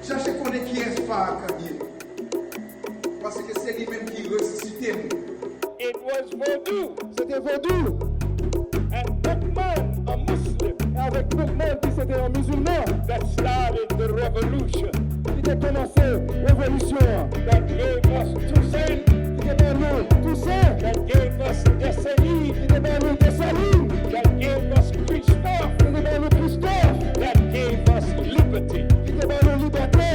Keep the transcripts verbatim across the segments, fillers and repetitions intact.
Chache konnen kiyès Farrakhan ye. Paske se li menm ki resisite m. It was Vodou. Se te vodou. And Boukman, a Muslim, E avèk Boukman ki se te yon mizilman that started the revolution, ki te kòmanse revolisyon an. That gave us Toussaint, Ki te ban nou Tousen. that gave us Dessalines, Ki te ban nou Desalin. that gave us Christophe, Ki te ban nou Kristòf. That gave us liberty. Ki te ban nou libète.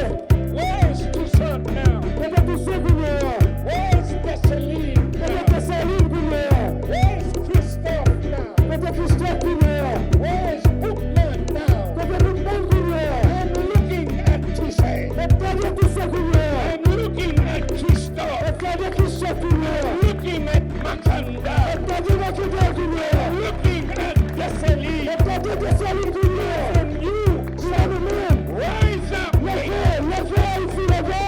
Where is Toussaint now? Kote Tousen kounye a? Where is Dessalines Kote now? Desalin kounye a? Where is Christophe now? Kote Kristòf kounye a? Where is Boukman now? Kote Boukman kounye a? I'm looking at Toussaint. Mwen gade Tousen kounye a. I'm looking at Christophe. Mwen gade Kristòf kounye a. I'm looking at Makandal. Mwen gade Makandal kounye a. I'm looking at Dessalines. Mwen gade Desalin kounye a. And you Sa nou menm. rise up. Leve, leve Ayiti, leve.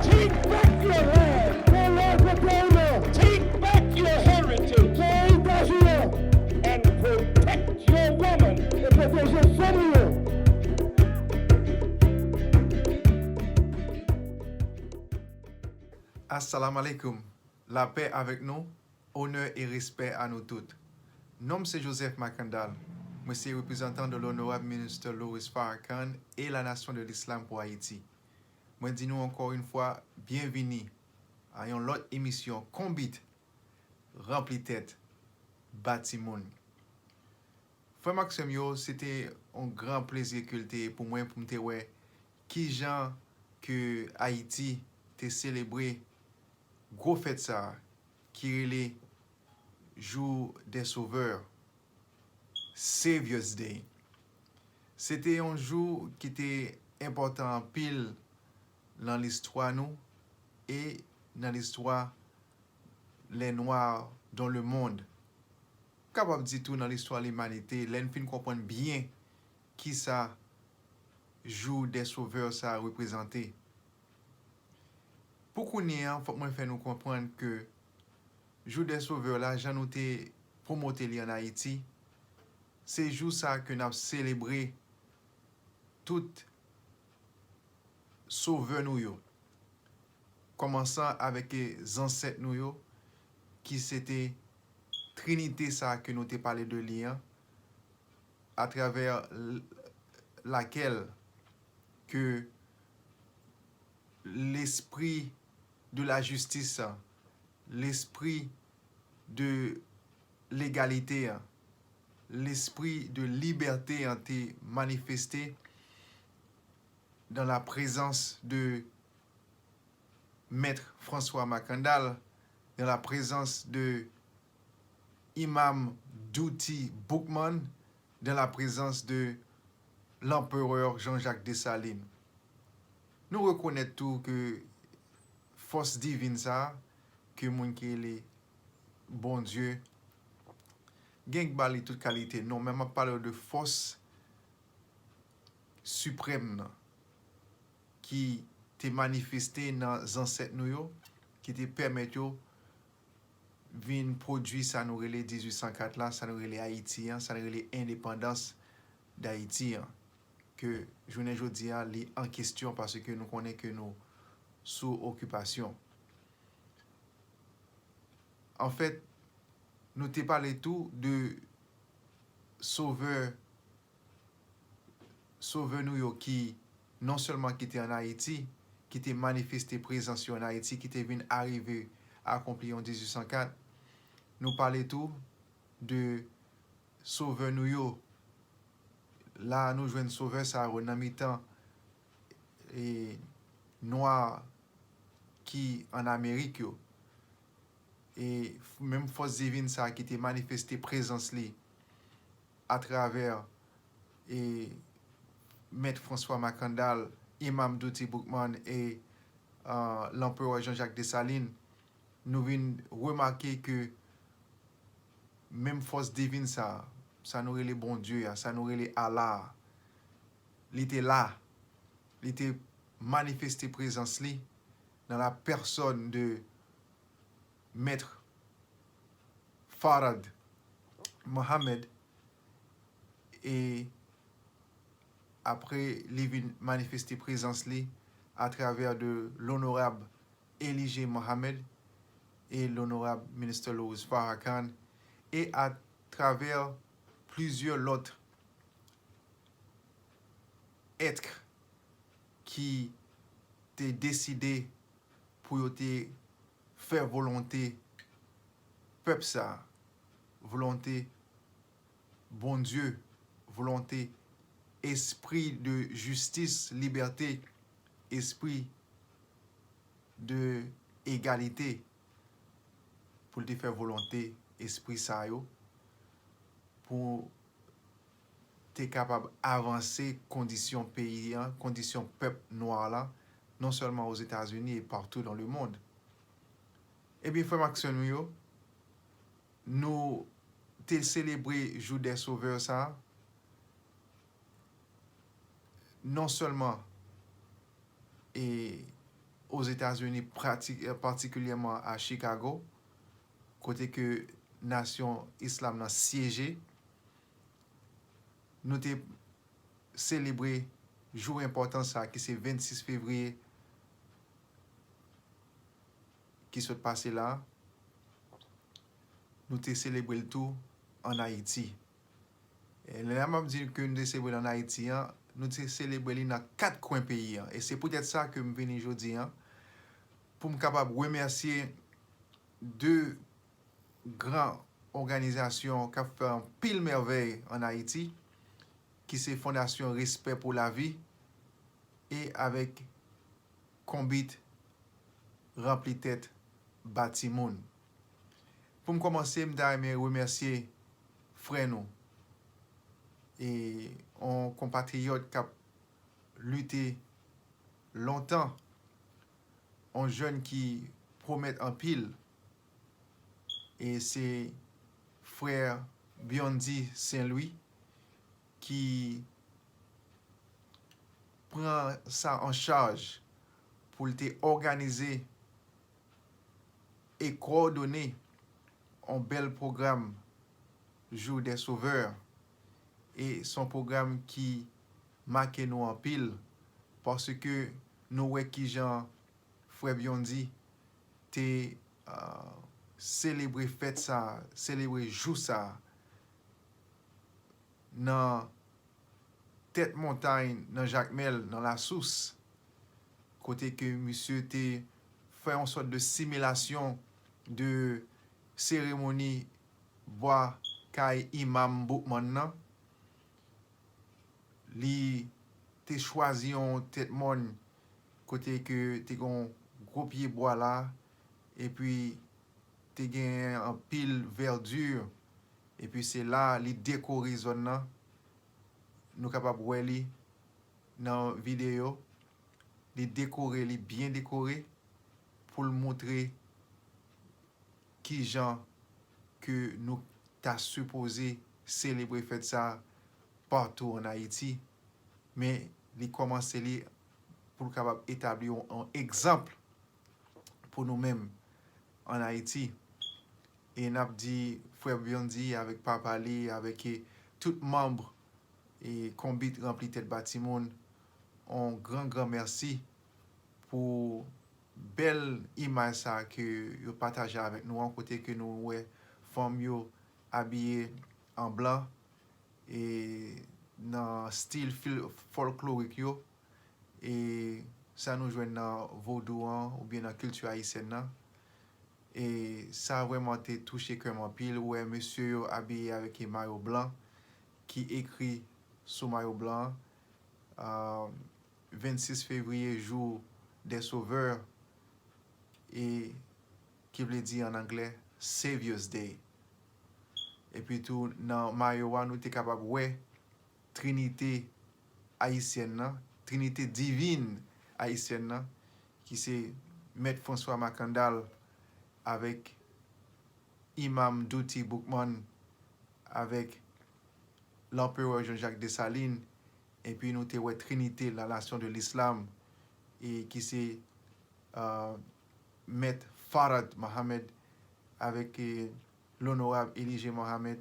Take back your land. Pran lè pran peyi nan. Take back your heritage. Pran eritaj ou an. And protect your woman. E pwoteje fanm ou yo. Assalamu alaikum. Lapè avèk nou, onè e respè a nou tout. Non m se Joseph Makandal. Mwen se reprezantan de l'honorable minister Louis Farrakhan e la Nation de l'Islam pou Ayiti. Mwen di nou ankò yon fwa, byenvini a yon lòt emisyon Konbit, Ranpli Tèt, Bati Moun. Frè m ak sè m yo, se te yon gran plezi ke l te ye pou mwen pou m te wè kijan ke Ayiti te selebre gwo fèt sa a ki rele Jour des Sauveurs, Saviors Day. Se te yon jou ki te enpòtan anpil nan listwa nou e nan listwa les Noirs dans le monde. Kapab di tou nan listwa limanite, lè n fin konprann byen kisa Jour des Sauveurs sa a reprezante. Pou kounye a, fòk mwen fè nou konprann ke Jour des Sauveurs la, jan nou te pwomote li ann Ayiti, se jou sa a ke n ap selebre tout sovè nou yo, kòmansan avèk zansèt nou yo, ki se te Trinite sa a ke nou te pale de li an, atravè l-, laquelle que l'esprit de la justice, l'esprit de l'égalité, l'esprit de liberté an te manifeste dans la présence de Maître François Makandal, dans la présence de Imam Dutty Boukman, dans la présence de l'empereur Jean-Jacques Dessalines. Nou rekonèt tou ke fòs divin sa a, ke moun ki rele Bondye, gen k ba li tout kalite non, men m ap pale w de fòs siprèm nan, ki te manifeste nan zansèt nou yo, ki te pèmèt yo vin pwodui sa nou rele dizuit san kat la, sa nou rele Ayiti an, sa nou rele endepandans Dayiti an, ke jounen jodi a, li an kesyon paske nou konnen ke nou sou okipasyon. Anfèt, nou te pale tou de sovè, sovè nou yo ki non sèlman ki te ann Ayiti, ki te manifeste prezans yo ann Ayiti, ki te vin arive akonpli an dizuit san kat. Nou pale tou de sovè nou yo. La a, nou jwenn sovè sa yo nan mitan, e, nwa ki ann Amerik yo. E f-, menm fòs divin sa a ki te manifeste prezans li atravè, e, Mèt François Makandal, Imam Dutty Boukman e, a, Lanperè Jean-Jacques Dessalines, nou vin remake ke menm fòs divin sa a, sa nou rele Bondye a, sa nou rele Allah a, li te la, li te manifeste prezans li dans la personne de Maître Farad Mohamed, e apre li vin manifeste prezans li à travers de l'honorable Elijah Muhammad et l'honorable ministre Louis Farrakhan et à travers plusieurs autres êtres ki te deside pou yo te fè volonte pèp sa, volonte Bondye, volonte espri de jistis, libète, espri de egalite, pou l te fè volonte espri sa yo, pou te kapab avanse kondisyon peyi an, kondisyon pèp nwa la, non sèlman Ozetazini e partou dans le monde. Ebyen, frè m ak sè nou yo, nou te selebre Jou dè Sovè sa, non sèlman e Ozetazini, prati-, patikilyèman a Chicago, kote ke nasyon islam nan syeje, nou te selebre jou enpòtan sa ki se vennsis fevriye ki sot pase la. Nou te selebre l tou ann Ayiti. E lè m ap di ke nou te selebre l ann Ayiti an, nou te selebre li nan kat kwen peyi an. E se poutèt sa ke m vini jodi an, pou m kapab remèsye de gran òganizasyon k ap fè anpil mèvèy ann Ayiti, ki se Fondasyon Respè pou Lavi e avèk Konbit Ranpli Tèt Ba Timoun. Pou m kòmanse, m ta renmen remèsye frè nou, e yon konpatriyòt k ap lite lontan, yon jèn ki pwomèt anpil, e se frè Biondy Saint Louis ki pran sa an chaj pou l te òganize e kowòdone yon bèl pwogram Jou dè Sovè. E se yon pwogram ki make nou anpil, paske nou wè kijan frè Biondy te, ah, selebre fèt sa, selebre jou sa nan tèt montay, nan Jakmèl, nan Lasous, kote ke misye te fè yon sòt de similasyon de seremoni bwa kay imam Boukman nan. Li te chwazi yon tèt mòn kote ke te gen yon gwo pye bwa la, epi te gen anpil vèdi, epi se la li dekore zòn nan. Nou kapab wè li nan videyo. Li dekore, li byen dekore pou l montre kijan ke nou ta sipoze selebre fèt sa patou ann Ayiti. Men li kòmanse li pou l kapab etabli yon, yon egzanp pou nou menm ann Ayiti. E n ap di frè Biondy avèk papa li, avèk, e, tout manm, e, Konbit Ranpli Tèt Ba Timoun, yon gran, gran mèsi pou bèl imaj sa ke yo pataje avèk nou an, kote ke nou wè fanm yo abiye an blan, e nan stil fil-, fòlklorik yo, e sa nou jwenn nan vodou an oubyen nan kilti ayisyèn nan. E sa vrèman te touche kè m anpil, wè mesye yo abiye avèk mayo blan ki ekri sou mayo blan an, ah, vennsis fevriye, Jou dè Sovè, e ki vle di an anglè Savior's Day. Epi tou, nan mayo a, nou te kapab wè Trinite ayisyèn nan, Trinite divin ayisyèn nan, ki se Mèt François Makandal avèk Imam Dutty Boukman avèk Lanperè Jean-Jacques Dessalines, epi nou te wè Trinite la Nation de l'Islam, e ki se, euh, Mèt Farad Mohamed avèk, e, Lonorab Elijah Mohamed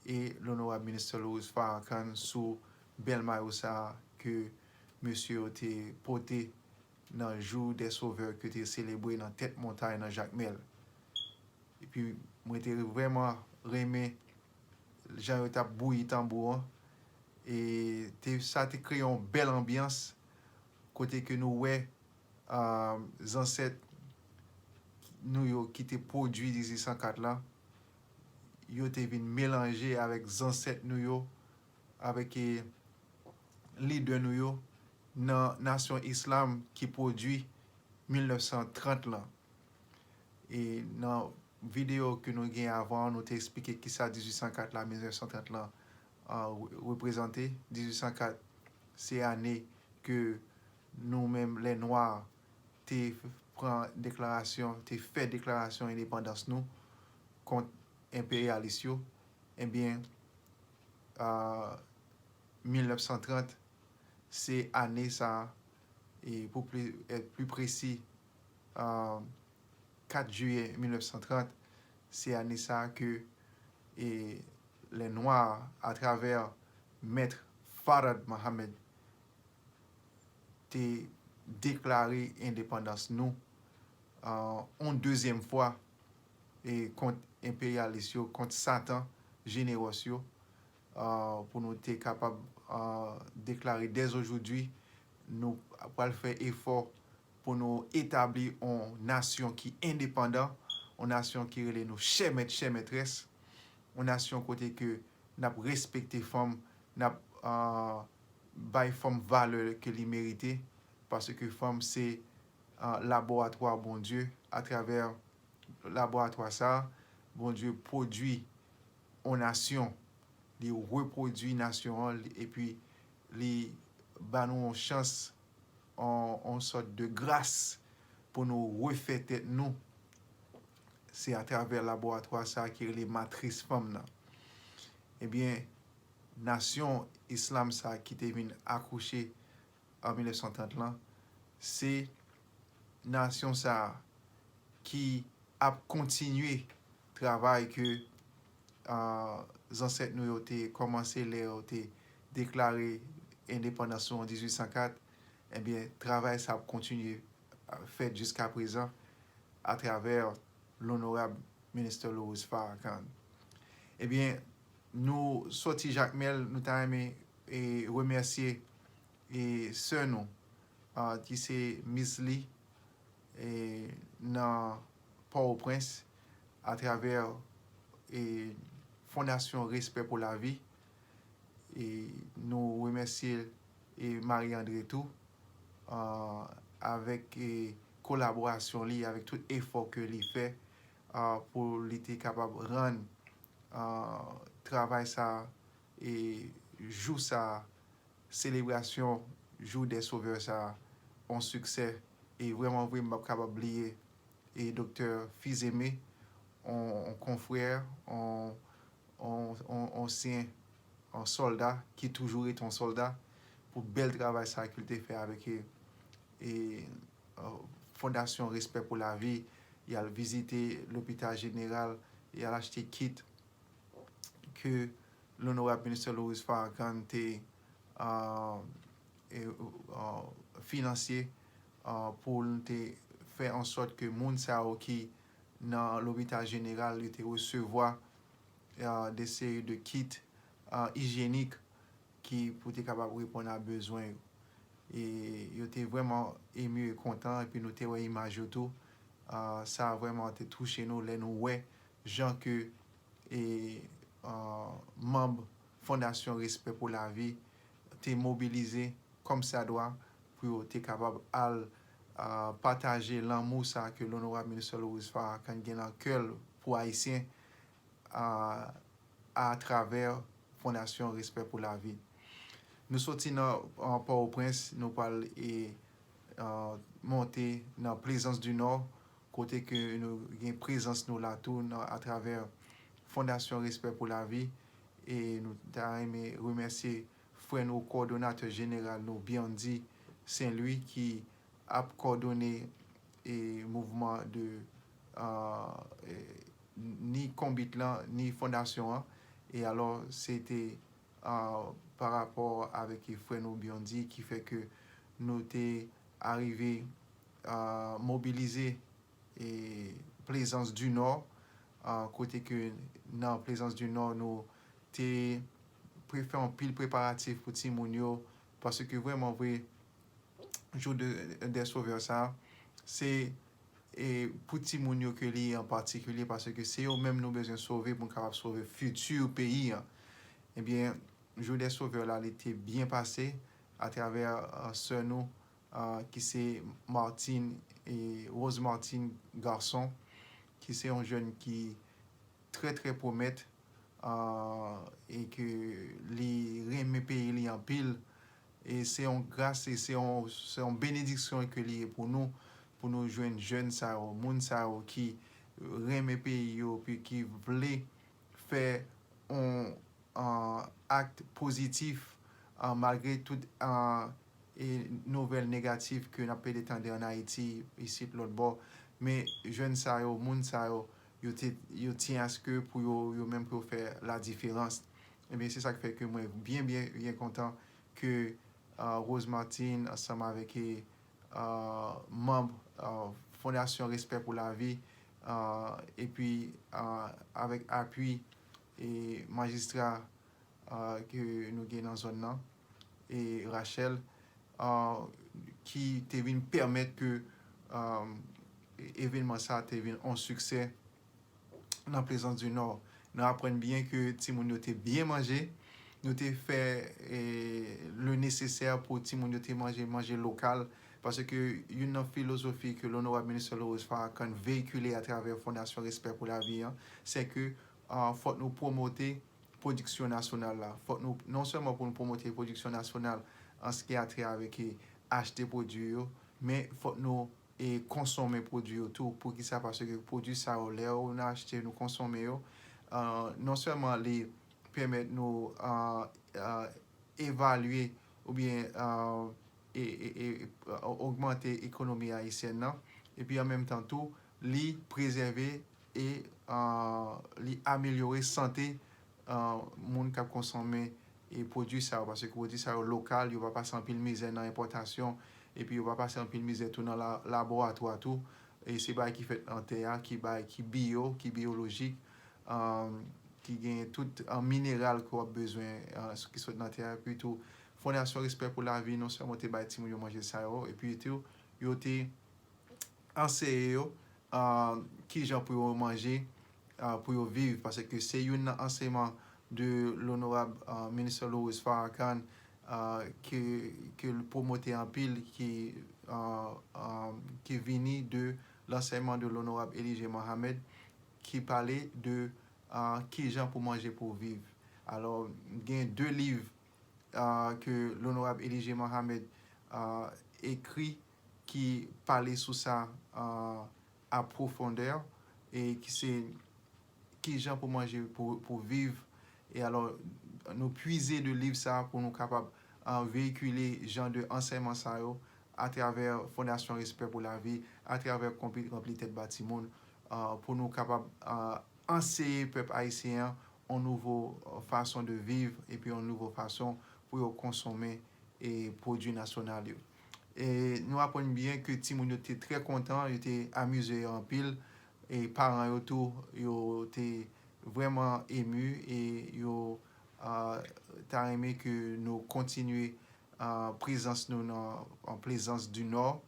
e Lonorab Ministè Louis Farrakhan sou bèl mayo sa a ke mesye yo te pote nan Jour des Sauveurs ke te selebre nan tèt montay nan Jakmèl. Epi mwen te vrèman renmen jan yo t ap bouyi tanbou an. E te, sa te kreye yon bèl anbyans kote ke nou wè, ah, zansèt nou yo ki te pwodui dizuit san kat la, yo te vin melanje avèk zansèt nou yo, avèk, eh, lidè nou yo nan nasyon islam ki pwodui mil nèf san trant lan. E nan videyo ke nou gen avan an, nou te eksplike kisa dizuit san kat la, mil nèf san trant lan, ah, re-, reprezante. Dizuit san kat, se ane ke nou menm, lè nwa, te pran deklarasyon, te fè deklarasyon endepandans nou kont enperyalis yo. Ebyen, ah, mil nèf san trant, se ane sa a, e pou pli, èt pli presi, ah, kat jiyè mil nèf san trant, se ane sa a ke, e, lè nwa, atravè Mèt Farad Mohamed, te deklare endepandans nou, ah, yon dezyèm fwa, e kont enperyalis yo, kont Satan, jenewòs yo, ah, pou nou te kapab, ah, deklare dèzojoudwi, nou pral fè efò pou nou etabli yon nasyon ki endepandan, yon nasyon ki rele nou chè mèt, chè mètrès, yon nasyon kote ke n ap respekte fanm, n ap, ah, bay fanm valè ke li merite, paske fanm se, ah, laboratwa Bondye. Atravè laboratwa sa a, Bondye pwodui yon nasyon, li repwodui nasyon an, li, epi li ba nou yon chans, yon, yon sòt de gras pou nou refè tèt nou. Se atravè laboratwa sa a ki rele matris fanm nan. Ebyen, nasyon islam sa a ki te vin akouche an mil nèf san trant lan, se nasyon sa a ki ap kontinye travay ke, ah, zansèt nou yo te kòmanse lè yo te deklare endepandans nou an dizuit san kat. Ebyen, travay sa ap kontinye, ah, fèt jiska prezan atravè Lonorab Ministè Louis Farrakhan. Ebyen, nou sòti Jakmèl, nou ta renmen, e, remèsye, e, sè nou, ah, ki se Miss Lee, e, nan Pòtoprens, atravè, e, Fondasyon Respè pou Lavi. E nou remèsye, e, Marie André tou, ah, avèk, e, kolaborasyon li, avèk tout efò ke li fè, ah, pou li te kapab rann, ah, travay sa, e, jou sa, selebrasyon Jou dè Sovè sa, yon siksè. E vrèman vre, m p ap kapab bliye, e, Doktè Fils-Aimé, yon, yon konfrè, yon, yon, yon ansyen, yon sòlda ki toujou rete yon sòlda, pou bèl travay sa ke l te fè avèk, e, e, Fondasyon Respè pou Lavi. Y al vizite Lopital Jeneral, y al achte kit ke Lonorab Ministè Louis Farrakhan te, ah, e, ah, finansye, ah, pou l te fè an sòt ke moun sa yo ki nan Lopital Jeneral, yo te resevwa, ah, de seri de kit, ah, ijyenik ki pou te kapab reponn a bezwen yo. E yo te vrèman emu e kontan, epi nou te wè imaj yo tou. Ah, sa vrèman te touche nou lè nou wè jan ke, e, ah, manm Fondasyon Respè pou Lavi te mobilize kòmsadwa pou yo te kapab al, ah, pataje lanmou sa ke Lonorab Ministè Louis Farrakhan gen nan kè l pou Ayisyen, ah, atravè Fondasyon Respè pou Lavi. Nou soti nan, ah, Pòtoprens, nou pral, e, ah, monte nan Plaisance du Nord, kote ke nou gen prezans nou la tou nan, atravè Fondasyon Respè pou Lavi. E nou ta renmen remèsye frè nou, kowòdonatè jeneral nou, Byandy Saint Louis, ki ap kowòdone, e, mouvman de, ah, e, ni konbit lan, ni fondasyon an. E alò, se te, ah, pa rapò avèk frè nou Byandy ki fè ke nou te arive, uh, mobilize e Plaisance du Nord, uh, kote ke nan Plaisance du Nord nou te pre fè anpil preparatif pou timoun yo, paske vrèman vre, Jou de, des Sauveurs sa, se e pou timoun yo ke li ye an patikilye, paske se yo menm nou bezwen sove pou n kapab sove fiti peyi an. Ebyen, Jou des Sauveurs la, li te byen pase atravè uh, sè nou, uh, ki se Martine e Rose Martine Garçon, ki se yon jèn ki trè trè pwomèt, uh, e ke li renmen peyi li anpil. E se yon gras e se yon, se yon benediksyon ke li ye pou nou, pou nou jwenn jèn sa yo, moun sa yo ki renmen peyi yo, pi ki vle fè yon uh, ak pozitif, uh, malgre tout uh, e nouvèl negatif ke n ap pede tande ann Ayiti, isit lòt bò. Men jèn sa yo, moun sa yo, yo te, yo tyen aske pou yo, yo menm pou yo fè la diferans. Ebyen, se sa k fè ke mwen byen, byen, byen kontan ke uh, Rose Martine, ansanm avèk uh, manm uh, Fondasyon Respè pou Lavi, uh, epi uh, avèk apui e majistra uh, ke nou gen nan zòn nan, e Rachel, uh, ki te vin pèmèt ke um, evenman sa te vin yon siksè nan Plaisance du Nord. Nou aprann byen ke timoun yo te byen manje, nou te fè e, le nesesè pou timoun yo te manje manje lokal, paske youn nan filozofi ke Onorab Minister Lorose Farrakhan veyikile atravè Fondasyon Respè pou Lavi an, se ke uh, fòk nou pwomote pwodiksyon nasyonal la. Fòk nou, non sèlman pou nou pwomote pwodiksyon nasyonal an se ki a trait avèk e, achte pwodui yo, men fòk nou e, konsome pwodui yo tou. Poukisa? Paske pwodui sa yo, lè yo nou achte, nou konsome yo, uh, non sèlman li pèmèt nou uh, uh, evalye oubyen uh, e, e, e, ogmante ekonomi ayisyèn nan, epi an menm tan tou, li prezève e uh, li amelyore sante uh, moun k ap konsome e pwodui sa yo, paske pwodui sa yo lokal, yo pa pase anpil mizè nan enpòtasyon, epi yo pa pase anpil mizè tou nan la, laboratwa tou. E se bagay ki fèt nan tè a, ki bagay ki biyo, ki biyolojik, um, ki gen tout uh, mineral ke w ap bezwen uh, ki sot nan tè a. Epi tou, Fondasyon Respè pou Lavi non sèlman te bay timoun yo manje sa yo, epi tou, yo te anseye yo uh, kijan pou yo manje, uh, pou yo viv, paske se youn nan ansèyman de Onorab uh, Minister Lorose Farrakhan uh, ke, ke l pwomote anpil, ki, uh, uh, ki vini de lansèyman de Onorab Elijah Muhammad, ki pale de uh, kijan pou manje pou viv. Alò, gen de liv uh, ke Onorab Elijah Muhammad uh, ekri ki pale sou sa uh, a pwofondè, e ki se kijan pou manje pou, pou viv. E alò, nou pwize de liv sa pou nou kapab uh, veyikile jan de ansèyman sa yo atravè Fondasyon Respè pou Lavi, atravè Konpit Ranpli Tèt Ba Timoun, uh, pou nou kapab uh, anseye pèp ayisyen an yon nouvo uh, fason de viv epi yon nouvo fason pou yo konsome e pwodui nasyonal yo. E nou aprann byen ke timoun yo te trè kontan, yo te amize yo anpil, e paran yo tou, yo te vrèman emu e yo uh, ta renmen ke nou kontinye uh, prezans nou nan an Plaisance du Nord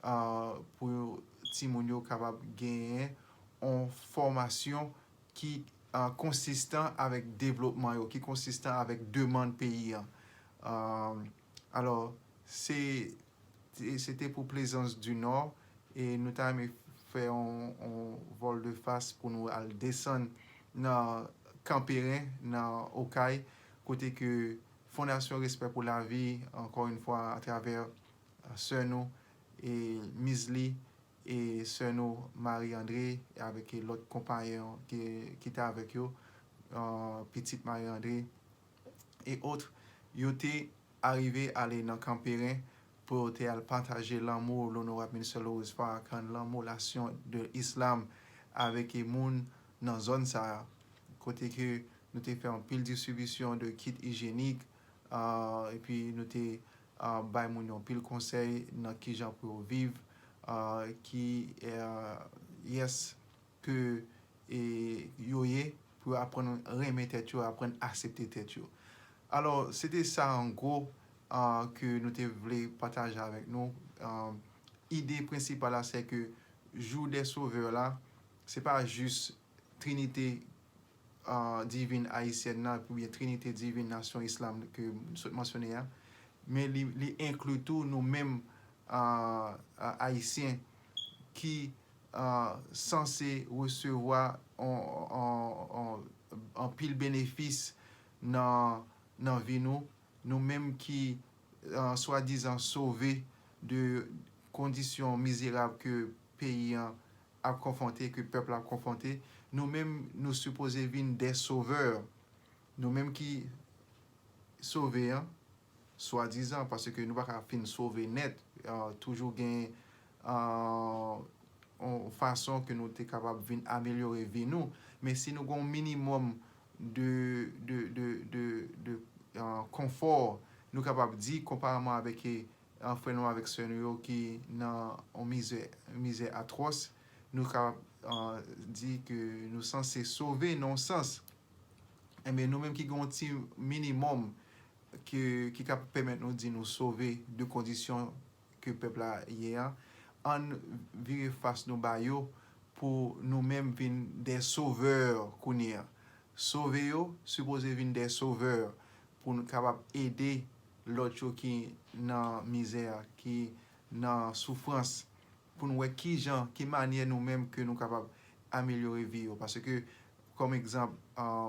uh, pou timoun yo kapab genyen yon fòmasyon ki uh, konsistan avèk devlopman yo, ki konsistan avèk demann peyi an. Uh, alò, se se te pou Plaisance du Nord, e nou ta renmen fè yon, yon vol de face pou nou al desann nan Kanperen, nan Okay, kote ke Fondasyon Respè pou Lavi, ankò yon fwa, atravè uh, sè nou, e Mizli, e sè nou Marie André, avèk lòt konpayon ki, ki te avèk yo, uh, pitit Marie André, e otre, yo te arive ale nan Kanperen pou yo te al pataje lanmou Onorab Minister Lorose Farrakhan, lanmou lasyon de islam avèk e moun nan zòn sa a, kote ke nou te fè anpil distribisyon de kit ijyenik, uh, epi nou te uh, bay moun yo anpil konsèy nan kijan pou yo viv, ki, yes, ke yo ye, pou yo aprann renmen tèt yo, aprann aksepte tèt yo. Alò, se te sa an gwo ke nou te vle pataje avèk nou. Ide prensipal la, se ke Jou dè Sovè la, se pa jis Trinite divin ayisyèn nan, oubyen Trinite divin Nasyon Islam ke m sot mansyone a, men li, li enkli tou nou menm Ayisyen ki sanse resevwa anpil benefis nan, nan vi nou, nou menm ki swadizan sove de kondisyon mizerab ke peyi an ap konfwonte, ke pèp la ap konfwonte, nou menm nou sipoze vin dè sovè. Nou menm ki sove an, swadizan, paske nou pa ka fin sove nèt, toujou gen yon fason ke nou te kapab vin amelyore vi nou. Men si nou gen yon minimòm de, de, de, de, de konfò, nou kapab di, konpareman avèk frè nou avèk sè nou yo ki nan yon mizè, mizè atwòs, nou kapab di ke nou sanse sove nan yon sans. Enben, nou menm ki gen yon ti minimòm ke, ki ka pèmèt nou di nou sove de kondisyon ke pèp la ye a, ann vire fas nou ba yo pou nou menm vin dè sovè kounye a. Sove yo sipoze vin dè sovè pou nou kapab ede lòt yo ki nan mizè, ki nan soufrans, pou nou wè kijan, ki manyè nou menm ke nou kapab amelyore vi yo. Paske, kòm egzanp,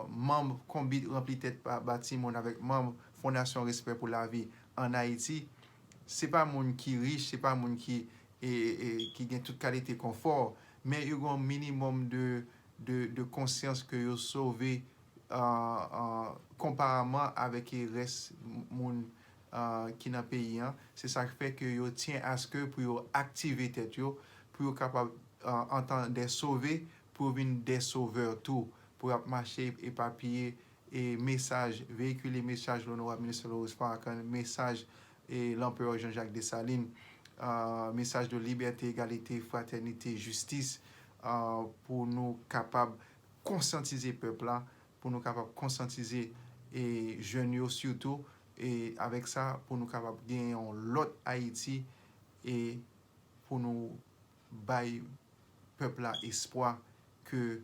manm Konbit Ranpli Tèt Pa, Pa Timoun avèk manm Fondasyon Respè pou Lavi ann Ayiti, se pa moun ki rich, se pa moun ki, e, e, ki gen tout kalite konfò, men yo gen yon minimòm de, de, de konsyans ke yo sove konpareman avèk rès moun ki nan peyi an. Se sa k fè ke yo tyen aske pou yo aktive tèt yo, pou yo kapab antan dè sove, pou yo vin dè sovè tou, pou y ap mache epapiye e mesaj, veyikile mesaj Onorab Minister Laurence Farrakhan, mesaj e Lanperè Jean-Jacques Dessalines, mesaj de libète, egalite, fratènite, jistis, pou nou kapab konsyantize pèp la, pou nou kapab konsyantize e jèn yo sitou, e avèk sa, pou nou kapab gen yon lòt Ayiti, e pou nou bay pèp la espwa ke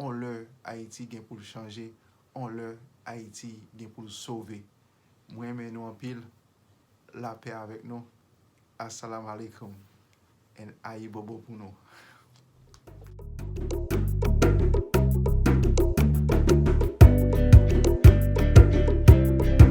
on lè Ayiti gen pou l chanje, on lè Ayiti gen pou l sove. Mwen renmen nou anpil, lapè avèk nou. Assalamu alaikum and ayibobo pou nou.